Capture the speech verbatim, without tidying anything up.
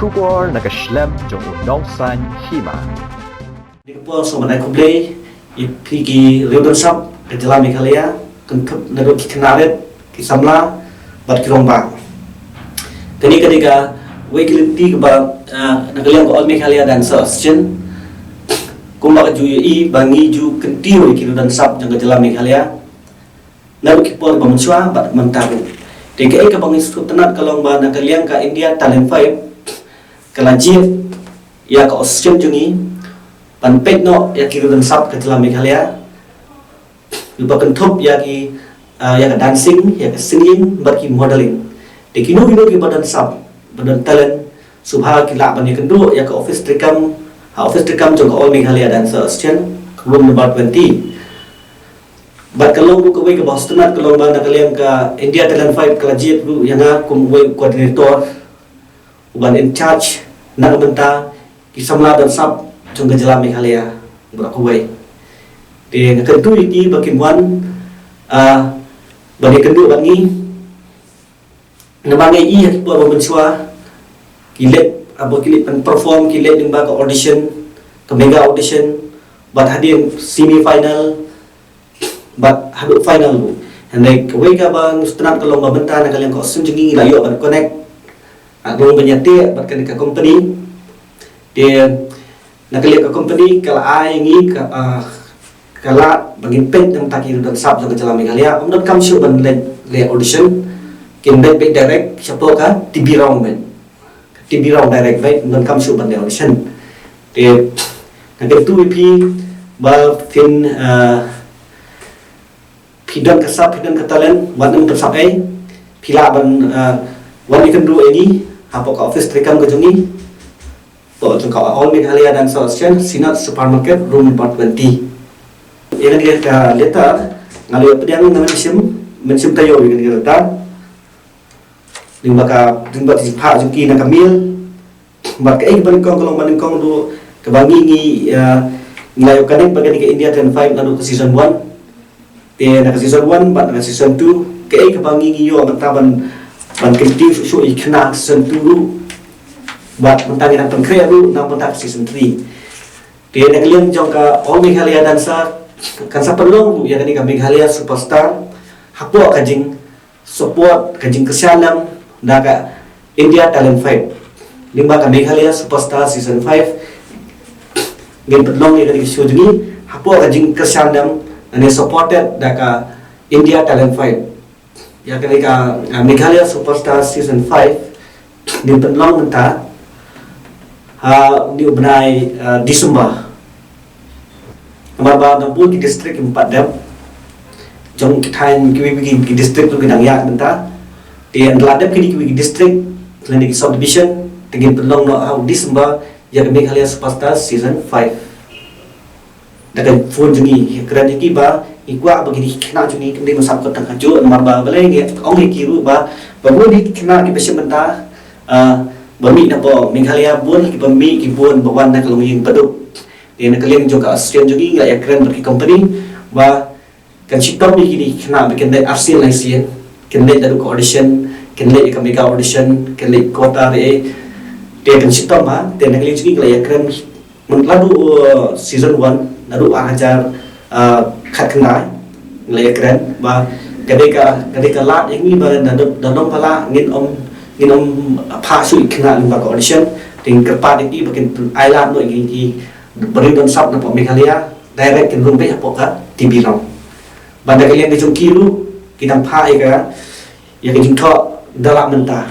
Khubor na ka shlem jong u nongsaiñ hima. Dei ka por sngewbha ban ai khublei ïa phi ki riew donsap ka jylla Meghalaya, kynthup naduh ki khynnah rit, ki samla bad ki rangbah. Kane ka dei kawei ka lynti kaba, ah, na ka liang ka All Meghalaya Dancer Association, kumba ka ju ïohi ba ngi ju kyntiew ïa ki riew donsap jong ka jylla Meghalaya naduh ki por ba mynshuwa bad mynta ruh. Te kaei kaba ngi sngewtynnat ka long ba na ka liang ka India Talent Fight ka la jied ïa ka association jong ngi ban peit noh ïa ki riew donsap ka jylla Meghalaya, kiba kynthup ïa ki, ah, ïa ka dancing, ïa ka singing bad ki modeling. Te kino kino kiba donsap, ba don talent, sngewbha ki lah ban ïakynduh ïa ka office treikam, ha office treikam jong ka All Meghalaya Dancer Association, room number twenty. Bad ka long ruh kawei kaba sngewtynnat ka long ba na ka liang ka India Talent Fight ka la jied ruh ïa nga kum uwei u coordinator uban in charge na ka bynta ki samla donsap jong ka jylla Meghalaya baroh kawei. Te nga kyntu ïa ki ba kin wan, ah, ban ïakynduh bad ngi. Namar nga ïohi ha ki por ba mynshuwa ki leit, haba ki leit ban perform, ki leit lyngba ka audition, ka mega audition, bad hadien semi final, bad haduh final ruh. Hynrei kawei kaba sngewtynnat ka long ba mynta na ka liang ka association jong ngi ngi la ïoh ban connect, ah, ruh ban ïateh bad kane ka company. Te na ka liang ka company ka la ai ngi ka, ah, ka lad ba ngin peit na ka bynta ki riew donsap jong ka jylla Meghalaya. Ym donkam shuh ban leit leh audition, kin leit beit direct shapoh ka T V round beit. Ka T V round direct beit, ym donkam shuh ban leh audition. Te nga kyntu ïa phi ba phin, ah, phi don ka sap, phi don ka talent, wat nym pynsap ei, phi lah ban, ah, wan ïakynduh ïa ngi hapoh ka office treikam ka jong ngi, hapoh jong ka All Meghalaya Dancer Association, Synod Supermarket, room number twenty. Ïa kane ka letter nga la ïoh pdiang, nga mynsiem, mynsiem taïew ïa kane ka letter. Lyngba ka, lyngba ka jingphah jong ki na ka mail. Bad kaei kaba nyngkong ka long ba nyngkong ruh kaba ngi ngi, ah, ngi la ïoh connect bad kane ka India Talent Fight naduh ka season one. Te na ka season one bad na ka season two, kaei kaba ngi ngi ïoh mynta ban, ban kyntiew shuh shuh ïa ki khynnah season two ruh. Bad mynta ngi dang pynkhreh ruh na ka bynta ka season three. Te na ka liang jong ka All Meghalaya Dancer kan sa pynlong ruh ïa kane ka Meghalaya Superstar hapoh ka jing support, ka jingkyrshan lang da ka India Talent Fight. Lyngba ka Meghalaya Superstar Season five ngin pynlong ïa kane ka show jong ngi hapoh ka jingkyrshan lang, lane supported da ka India Talent Fight. Ïa kane ka, ah, Meghalaya Superstar Season five ngin pynlong mynta ha une u bnai, ah, December. Namar ba na bun ki district kim pat dep, jong ki thaiñ kiwei kiwei ki district ruh ki dang ïaid mynta. Te ynda la dep kine kiwei ki district lane ki subdivision, te ngin pynlong noh ha u December ïa ka Meghalaya Superstar Season five. Da ka phone jong ngi, ïakren ïa ki ba ngi kwah ba kine ki khynnah jong ngi kim dei ban sah kot tang kajuh, namar ba balei ngi ong ïa ki ruh ba, ba bun ki khynnah kiba shim bynta, ah, ba mih napoh Meghalaya, bun kiba mih ki bun ba wan na ka longïing Baduk. Te na ka liang jong ka association jong ngi ngi la ïakren bad ki company ba kan shitom ïa kine ki khynnah ba kin leit arsien laisien, kin leit naduh ka audition, kin leit ïa ka mega audition, kin leit quota re. Te kan shitom ha, te na ka liang jong ngi ngi la ïakren mynta naduh, uh, season one, naduh ar hajar, uh, khatkhyndai, ngi la ïakren ba ka dei ka, ka dei ka lad ïa ngi ba da, da, da nongpala ngin ym, ngin ym phah shuh ïa ki khynnah lyngba ka audition, te ngi kyrpad ïa ki ba kin ai lad noh ïa ki, ki briew donsap napoh Meghalaya, direct kin rung beit hapoh ka T V round. Bad na ka liang ka jong ki ruh ki dang phah ïa ka, ïa ka jingthoh da la mynta.